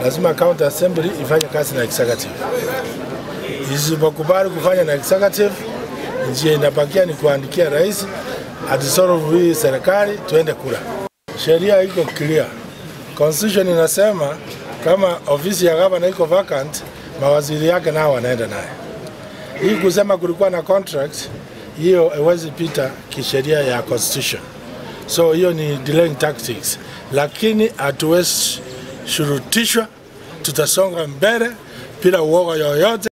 Lazima county assembly ifanye kazi na executive. Isipokubali kufanya na executive, njia inabakia ni kuandikia rais adissolve hii serikali tuende kura. Sheria iko clear. Constitution inasema kama ofisi ya gavana iko vacant, mawaziri yake nao wanaenda naye. Hii kusema kulikuwa na contract, hiyo haiwezi pita kisheria ya constitution. So hiyo ni delaying tactics, lakini hatuwezi shurutishwa, tutasonga mbele bila uoga yoyote.